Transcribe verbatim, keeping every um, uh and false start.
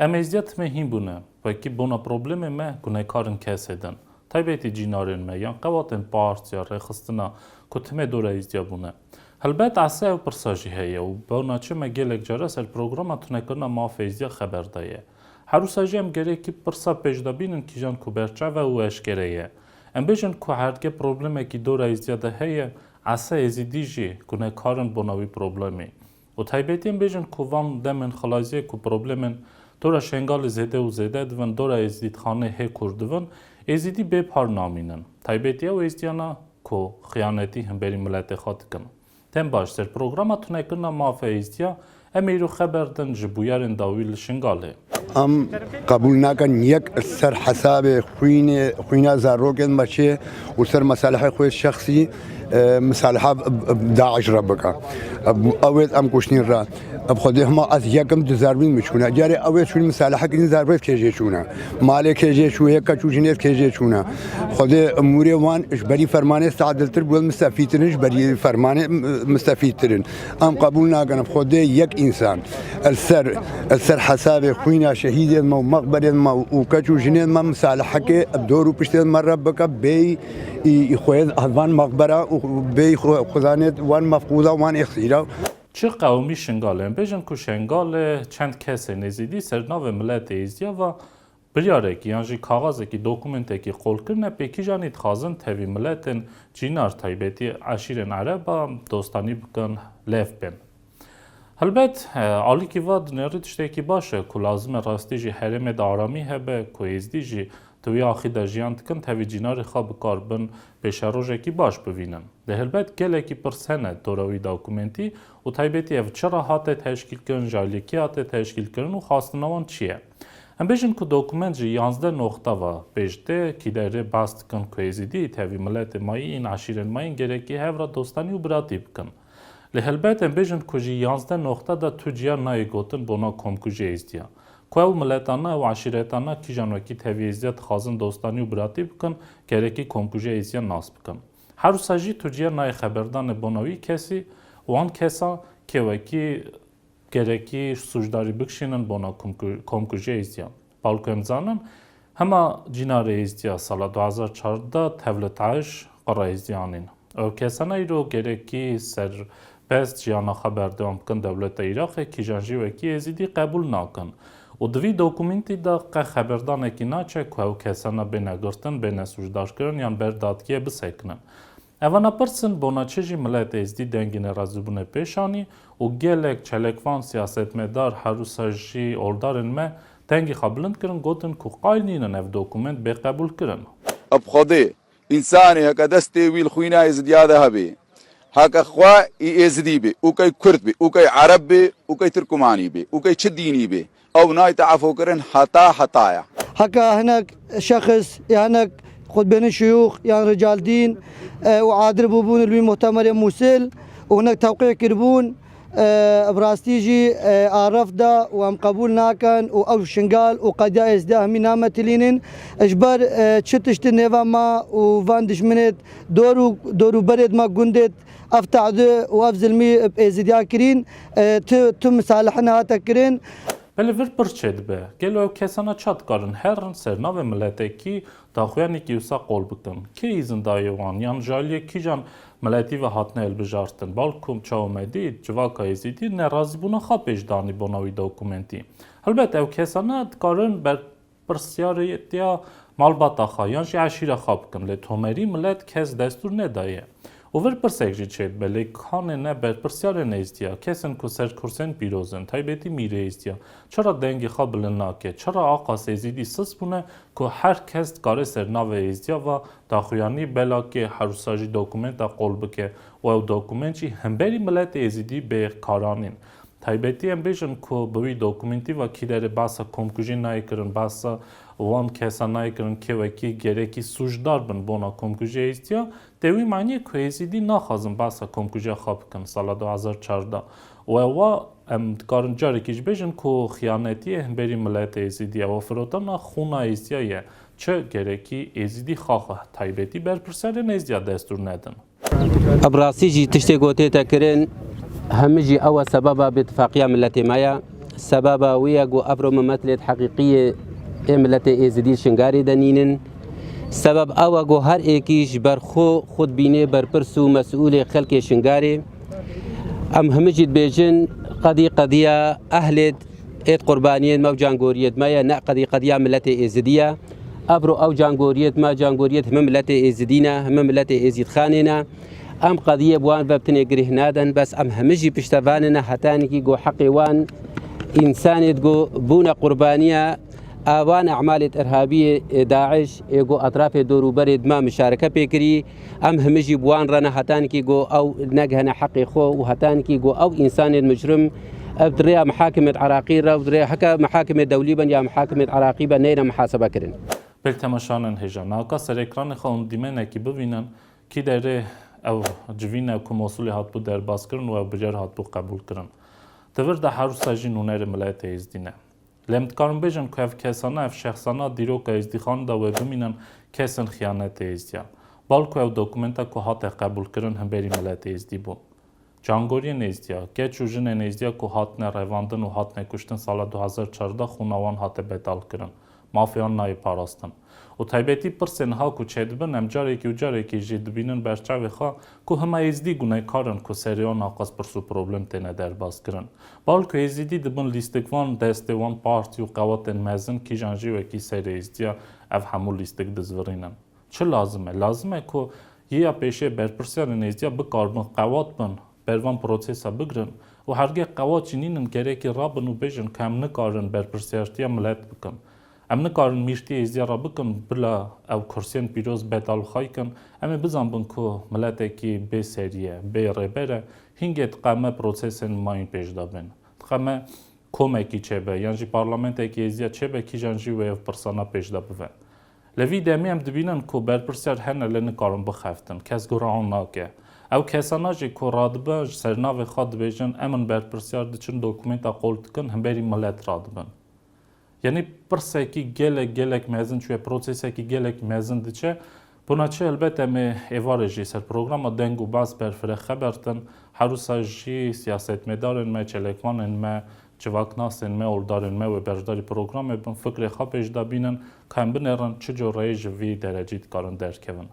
Em êzdiya timê hîn bûne, wekî bona problemê me gunekarin kesê din. Taybetî cînarên me yan qewatên partiya rêxistina ku timê dora êzdiya bûne. Helbet ese ew pirsa jî heye û bona çi me gelek cara ser programa tunekirina mafê êzdiya xeber daye. Her wisa jî em gerekî pirsa pêş de bînin kîjan ku berçav e û eşkere ye. Em bêjin ku herge problemekî dora êzdiya de heye, ese êzidî jî gunekarin bona wî problemî. Û taybetî em bêjin ku van demên xilaziyê ku problemên dora Şengalê zêde û zêde dibin, dora êzdîtxanê hê kûr dibin, êzidî bê par namînin. Taybetî ew êzdiyana ku xiyanetî hemberî miletê xwe dikin. Dem baş, ser programa tunekirina mafê êzdiya, em ê îro xeber din ji bûyerên dawî li Şingalê. Em qebûl nakin yek ser hesabê xwînê, xwîna zarokên me çê û ser mesalihê xwe şexsî, e, misaliha b-, b-, DAIŞ re bike. Ew ê em kuştîn re. Bi Xwedê hema ez yekim di zarbîn min çûne. Carê ew ê çûn misaliha kirin zarbê kêjê çûne. Malê kêjê çûye, keç û jinê kêjê çûne. Xwedê mûrê wan ji berî fermanê saediltir bû, mistefîdtirin ji berî fermanê m-, mistefîdtirin. Em qebûl nakin bi Xwedê yek însan li ser, li ser hesabê xwîna şehîdên me û mexberên me û keç û jinên me misalihekê bi dor û piştên me re bike bêy î, î xwê van mexbera û bêy xwe-, xwezanê wan mefqûda wan êxsîra. Çi qewimî Şingalê? Em bêjin ku Şengalê çend kesên êzidî ser navê miletê êzdiya ve biryarekî yan jî kaxezekî, dokumentekî qol kirine, pê kîjanî dixwazin tevî miletên cînar, taybetî eşîrên ereba dostanî bikin, lêv bên. Helbet, e, alîkî va dinêrî tiştekî baş e ku lazim e rastî jî herêmê de aramî hebe, ku êzdî jî di wî axî de jiyan dikin, tevî cînarê xwe bi kar bin, pêşerojekî baş bivînin. Lê helbet gelekî pirs hene dora wî dokumentî û taybetî ev çira hate teşkîlkirin, ji alî kê hate teşkîlkirin û xwestina wan çi ye? Em bêjin ku dokument ji yanzdeh noxta ve pêş tê, kîderê behs dikin ku êzidî tevî miletê mayîn, eşîrên mayîn gerekî hev re dostanî û biratî bikin. Lê helbet em bêjin ku ji yanzdeh noxta de tu ciya nayê gotin bona komkujê êzdiya. Ku ew miletana, ew eşîretana kîjan wekî tevî êzdiya dixwazin dostanî û biratî bikin, gerekî komkujê êzdiya nas bikin. Her wisa jî tu ciya nayê xeberdanê bona wî kesî û wan kesa kê wekî gerekî sûcdarî bikişînin bona komku-, komkujê êzdiya. Bal ku em zanin, hema cînarê êzdiya sala du hezar çardeh tev li DAIŞ qira êzdiya anîn. Ew kesana îro gerekî serbest jiyana xwe berdewam bikin dewleta Iraqê, kîjan jî wekî êzidî qebûl nakin. Û di vî dokumentî de qe xeberdanekî naçe ku ew kesana bêne girtin, bêne sûcdarkirin yan ber dadgehê bisekinin. Evana pirsin bona çi jî milet êzdî dengê nerazîbûnê pêş anî û gelek çelekvan, siyasetmedar, her wisa jî oldarên me dengê xwe bilind kirin, gotin ku qayîl nînin ev dokument bê qebûlkirin. Bi Xwedê, însanê heke destê wî li xwîna êzidiya de hebê, heke xwe î êzidî bê, û key kurd bê, û key ereb bê, û key tirkumanî bê, û key çi dînî bê, ew nayte efûkirin heta hetaya. Heke hinek şexs ya hinek xutbênî şuyûx yan rical dîn, e, û adir bûbûn li wî muhtemerê Mûsil û hinek tewqî kiribûn, e, bi rastî jî, e, a ref da û em qebûl nakin û ew Şingal û qediya êzdiya hemî nametilînin. Ji ber, e, çi tiştî nêva ma û van dişminêt dor û, dor û berêt ma gundêt ev te'di û ev zilmî bi êzidiya kirîn, e, tu, tu misalihine hate kirin. Belê vir pirs çêdibe. Gelo ew kesana ça dikarin herin ser navê miletekî daxuyanekî wisa qol bikin? Kê îzin daye wan? Yan ji aliyê kîjan miletî ve hatine hilbijartin? Balkum çawa me dît, civaka êzidî nerazîbûna xwe pêş danî bona wî dokumentî. Helbet ew kesana dikarin ber pirsyarêtiya malbata xwe yan jî eşîra xwe bikin, lê tomerî milet kes destûr nedaye. Û vir pirsek jî çêdibe, lê kanê ne berpirsyarên êzdiya, kesên ku ser kursên pîroz in, taybetî mîrê êzdiya, çira dengê xwe bilind nake, çira aqas êzidî sis bûne ku her kes dikare ser navê êzdiya ve daxuyanî belakê her wisa jî dokumenta qol bike û ew dokument jî hemberî miletê êzidî bê karanîn. Taybetî em bêjin ku bi wî dokumentî ve kî derê behsa komkujî nayê kirin, behsa wan kesa nayê kirin kê wekî gerekî sûcdar bin bona komkujê êzdiya, tê wî maniyê ku êzidî naxwazin behsa komkujiya xwe bikin sala du hezar çardeh. Û ewa em dikarin carekî jî bêjin ku xiyanetiyê hemberî miletê êzidî ewa firotana xûna êzdiya ye. Çi gerekî êzidî xaxa taybetî berpirsiyarên êzdiya destûr nedin? Bi rastî jî tiştê gotê te kirin, hemî jî ew e sebeba bêtifaqiya miletê me ye. Sebeba wê ye ku evro me metlêt heqîqiyê ê miletê Êzidî li Şingarê de nînin. Sebeb ew e ku her êkî ji ber xwe xwe dibînê berpirs û mesûlê xelkê Şingarê. Em hemî jî dibêjin, qedî qediya ehlêt êd qurbaniyên me û cangoriyêd me ye, ne qedî qediya miletê Êzidî ye. Evro ew cangoriyêd me, cangoriyêd hemî miletê Êzidî ne, hemî miletê Êzîdxanê ne. Em qediyê bi wan ve bi tinê girêh nadin, bes em hemî jî piştevanê ne hetanîkî ku heqê wan însanêd ku bûne qurbaniya awan emalêd irhabiyê ê DAIŞ ê ku etrafê dorûberêd me mişareke pê kirî. Em hemî jî bi wan re ne hetanîkî ku ew negihene heqê xwe û hetanîkî ku ew însanêd micrim ev di rêya mihakimêd Iraqî re û di rê heke mihakimê dewlî bin ya mihakimêd Iraqî be neyne muhasebe kirin. Pêl temaşanên hêja, naka ser ekranê xwe hûn dîmenekî bibînin, kî derê ew civîne ku Mosulê hatibû derbas kirin û ew biryar hatibû qebûl kirin. Di vir de her wisa jî nûnerê miletê Êzdî ne. Lê em dikarin bêjin ku ev kesana, ev şexsana dîroka Êzdîxan de wê bimînin kesên xiyanetê Êzdiyan. Balku ew dokumenta ku hate qebûl kirin himberî miletê Êzdî bûn. Cangoriyên Êzdiya, keç û jinên Êzdiya ku hatine revandin û hatine kuştin sala du hazar çardeh xûna wan hate betal kirin, mafê wan nayê parastin. Û taybetî pirsên ha ku çêdibin, em carekî û carekî jî dibînin ber çavê xwe ku hima Êzdî gunekar in ku serê wan naqas pirs û problem têne derbas kirin. Balku Êzidî dibin lîstik van destê wan partî û qewatên mezin kîjan jî wekî serê Êzdiya ev hemû lîstik dizvirînin. Çi lazim e? Lazim e ku yê ya pêşê berpirsiyarên Êzdiya bikaribin qewat bin, ber van prosesa bigirin û hergê qewat jî nînin gerekî rabin û bêjin ku em nikarin berpirsiyartiya milet bikin. Em nikarin mîrtiyê Êzdiya re bikin bila ew kursiyên pîroz betal xwe bikin. Em ê bizanbin ku miletekî bê serî ye, bê rêber e, hingê diqeme prosesên mayîn pêş de bên. Diqeme komekî çêbe, yan jî parlamentekî Êzdiya çêbe, kîjan jî wê ev pirsana pêş de bive. Li vî demê em dibînin ku berpirsiyar hene lê nikarin bixeftin. Kes gura wan nake. Ew kesana jî ku radibe ji ser navê xwe dibêjin, em in berpirsiyar diçin dokumenta qol dikin, himberî milet radibin. Yanî pirsekî gelek, gelek mezin çûye, prosesekî gelek mezin diçe. Bona çi helbet em ê êvarê jî ser programa Deng û Bas berfireh xebertin. Her wisa jî siyasetmedarên me, çelekvanên me, civaknasên me, oldarên me wê beşdarî programê bin, fikrê xwe pêş de bînin, ka em binêrin çi cor reyê ji vî derecî dikarin derkevin.